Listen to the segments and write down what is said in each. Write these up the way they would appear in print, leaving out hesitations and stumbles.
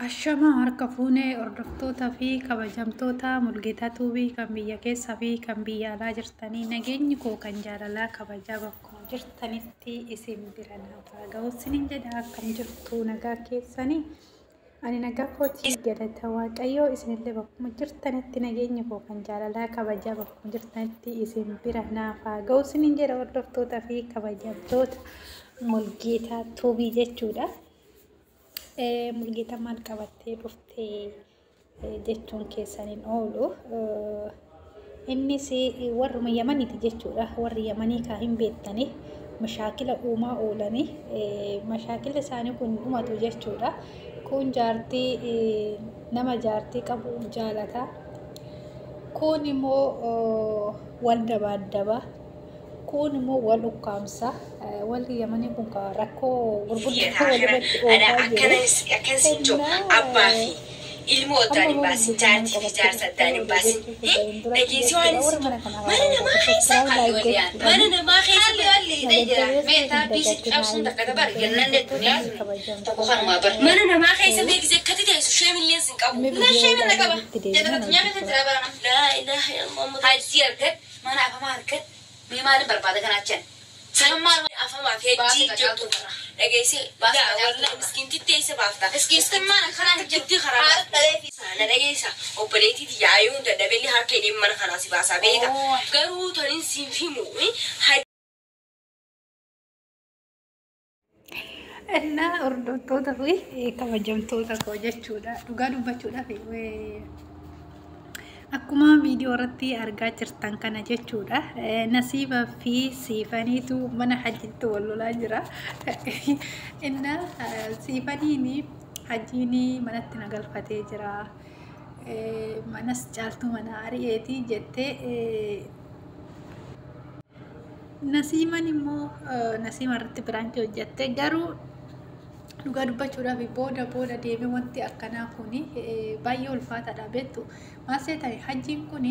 Ashamaa harka fuunee hordoftoota fi kabajamtoota Mulgeetaa Tuubii kan biyya keessaa fi kan biyya alaa jirtanii nageenyi koo kan jaalalaa kabajaa bakkuma jirtanitti isin bira naaf haa ga'u isiniin jedha. Akkam jirtu, nagaa keessanii? Ani nagaa kootii, galata Waaqayyoo. Isinillee bakkuma jirtanitti nageenyi koo kan jaalalaa kabajaa bakkuma jirtanitti isin bira naaf haa ga'u isiniin jedha, hordoftoota fi kabajamtoota Mulgeetaa Tuubii jechuudha. Mulgeetaa maal qabattee dhuftee jechuun keessaniin oolu. Innis warruma Yamaniiti jechuudha. Warri Yamanii kaa hin beektanii mashaakila uumaa oolanii mashaakila isaanii kun dhumatu jechuudha. Kun jaartii nama jaartii qabu jaalata. Kun immoo wal dabaaddaba. Kun immoo wal ukkaamsa. Warri Yamanii kun rakkoo gurguddaa walirratti oofaa jiru. Akkan siin jiru abbaa fi ilmoo addaan hin baasin, jaartii fi jaarsa addaan hin baasin. Dhageessi waan hin mana namaa keessa, mana namaa keessa. Mana namaa keessa beeksise akkatti teessu sheemillee sin qabu. Na sheemin na qaba. Laa ilaaha illallah. Hajji argat, mana afamaa argat, mee maalin barbaada kana achan? Sanan maal afamaa fi hajji jirtu dhageesse laa wallahi miskiintitti eessa baafta? Miskiintummaan akkanaan jirti karaa na dhageessa, obboleettii yaayuun dadhabelli harka hidhee mana kanaa si baasaa beeka. Garuu tanin siin himu. Innaa hordoftoota fi kabajamtoota koo jechuudha. Dhugaa dubbachuudhaaf akkuma viidiyoo irratti argaa jirtan kana jechuudha. Nasiiba fi Siifaniitu mana hajjitti wal lolaa jira. Innaa Siifaniin hajjiin manatti na galfatee jira. Manas caaltuu mana ari'eetii jettee, Nasiiman immoo Nasiima irratti biraankii hojjette. Garuu dhugaa dubbachuudhaaf booda booda deemee wanti akkanaa kun baay'ee ulfaataadha, beektu. Maal seetani, hajjiin kun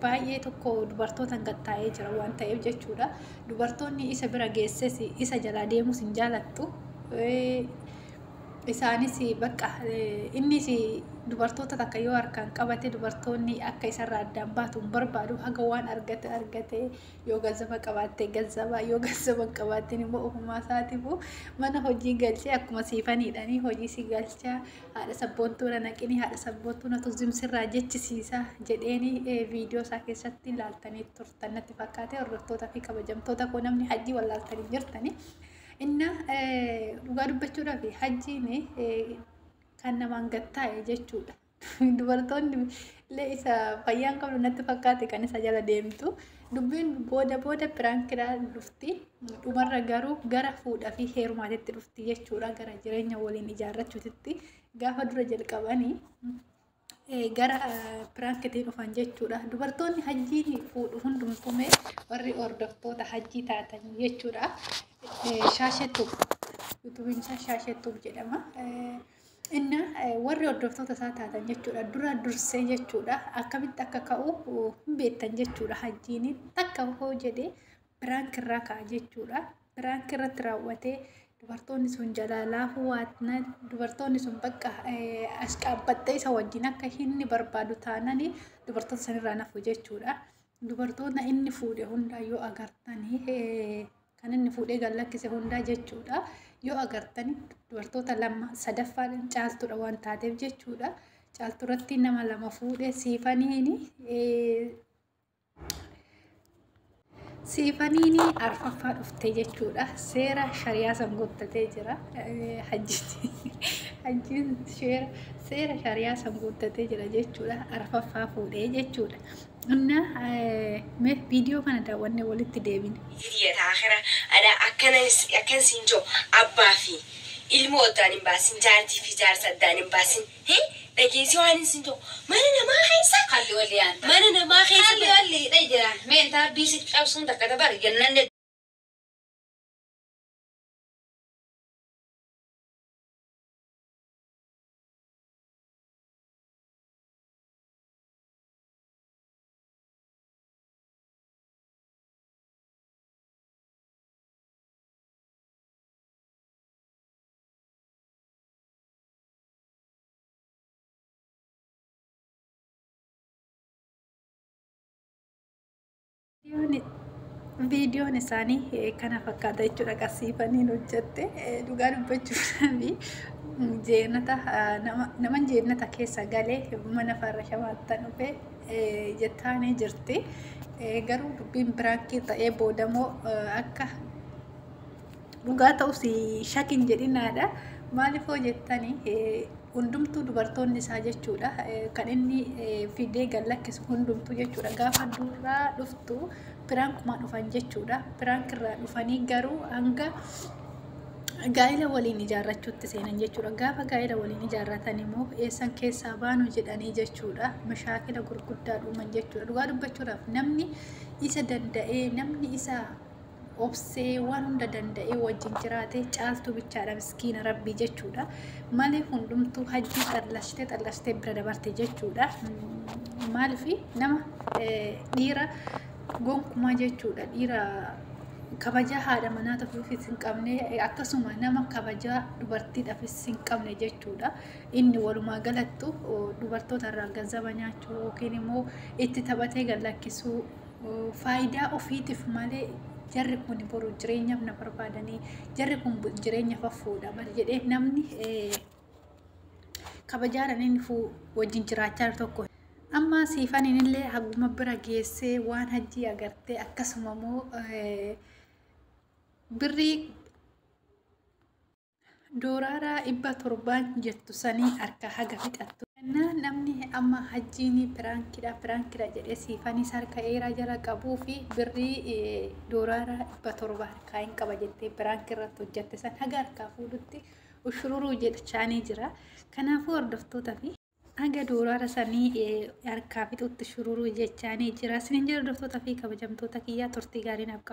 baay'ee tokko dubartootaan gattaa'ee jira waan ta'eef jechuudha. Dubartoonni isa bira geesses isa jalaa deemus hin jaalattu. Isaanis bakka innis dubartoota takka yoo harkaan qabate dubartoonni akka isarraa addaan baatu hin barbaadu. Haga waan argate argate, yoo ganzaba qabaatte ganzaba, yoo ganzaba hin qabaattin immoo ofumaa isaatiifuu mana hojii galchee akkuma siifaniidhanii hojii si galchaa, haadha sabboontuu na naqini, haadha sabboontuu na tuzimsirraa jechisiisa jedheeni viidiyoo isaa keessatti ilaaltanii turtan natti fakkaate. Hordoftoota fi kabajamtoota koo, namni hajjii wallaaltanii jirtanii. Inna dhugaa dubbachuudhaaf hajjiin kan namaan gattaa'e jechuudha. Dubartoonni illee isa fayyaan qabdu natti fakkaate kan isa jala deemtu. Dubbiin booda booda piraankiidhaan dhufti. Dhumarra garuu gara fuudhaa fi heerumaatitti dhufti jechuudha. Gara jireenya waliin ijaarrachuutitti gaafa dura jalqabanii gara piraankitiin dhufan jechuudha. Dubartoonni hajjiin fuudhu hundumtume warri hordoftoota hajjii taatan jechuudha. Shaashetuub, yuutuubiin isaa Shaashetuub jedhama. Inna warri hordoftoota isaa taatan jechuudha. Dura dursee jechuudha. Akkamitti akka ka'u hin beektan jechuudha. Hajjiin takka hoo jedhee piraank irraa ka'a jechuudha. Piraank irratti raawwatee dubartoonni sun jalaa laafuu waan dubartoonni sun bakka as qaabbattee isa wajjin akka inni barbaadu taananii dubartoota sanirraa nafu jechuudha. Dubartoota inni fuudhe hundaa yoo agartanii, kan inni fuudhee gad lakkise hundaa jechuudha. Yoo agartanii dubartoota lama, sadaffaan caaltuudha waan taateef jechuudha. Caaltuu irratti nama lama fuudhee, Siifaniin arfaffaa dhufte jechuudha. Seera shariyaa san guuttatee jira. Hajjiin seera shariyaa san guuttatee jira jechuudha. Arfaffaa fuudhee jechuudha. Inna mee viidiyoo kana daawwannee walitti deebine. Hiriya taakira ana akkan siin jiru abbaa fi ilmoo addaan hin baasin, jaartii fi jaarsa addaan hin baasin. Dhageessi waan hin siin jiru mana namaa keessa, mana namaa keessa. Mee intaa biisi cabsuun takka dabar jennaan. Viidiyoon isaanii kana fakkaata jechuudha. Qasiifaniin hojjette dhugaa dubbachuudhaaf jeenata nama jeenata keessa galee mana farrashamaatti dhufe jettaanii jirti. Garuu dubbiin biraankii ta'ee boodamoo akka dhugaa ta'us shakin jedhinaadha. Maaliif hoo jettanii hundumtuu dubartoonni isaa jechuudha. Kan inni fidee gad lakkisu hundumtuu jechuudha. Gaafa duraa dhuftu piraankumaa dhufan jechuudha. Piraankirraa dhufanii garuu hanga gaa'ila waliin ijaarrachuutti seenan jechuudha. Gaafa gaa'ila waliin ijaarratan immoo eessan keessaa baanu jedhanii jechuudha. Mashaakila gurguddaa dhuuman jechuudha. Dhugaa dubbachuudhaaf namni isa danda'ee namni isa obsee waan hunda danda'ee wajjin jiraate caaltuu bichaadha miskiina rabbii jechuudha. Malee hundumtuu hajjii xallashtee xallashtee bira dabarte jechuudha. Maaliif nama dhiira gonkumaa jechuudha. Dhiira kabajaa haadha manaatiifis hin qabne akkasuma nama kabajaa dubartiidhaafis hin qabne jechuudha. Inni walumaa galattu dubartoota irraa ganzaba nyaachuu yookiin immoo itti taphatee gad lakkisuu faayidaa ofiitiif malee jarri kun boru jireenyaaf na barbaadanii jarri kun jireenya faffuudha bari jedhee namni kabajaadhaan inni wajjin jiraachaa jiru tokko. Amma siifaniin illee haguma bira geessee waan hajjii agartee akkasuma immoo birrii dooraaraa 700 jettu sanii harka haga fixattu. Namni amma hajjiin piraankidha piraankidha jedhee siifanis harka dheeraa jala qabuu fi birrii dooraaraa 700 harkaa hin qaba jettee piraankii irratti hojjette san haga harkaa fuudhutti ushururuu jechaanii jira. Kanaafuu hordoftoota fi haga dooraara sanii harkaa fixutti shururuu jechaanii jira. Isiniin jira hordoftoota fi kabajamtoota kiyyaa turtii gaarii naaf qaba.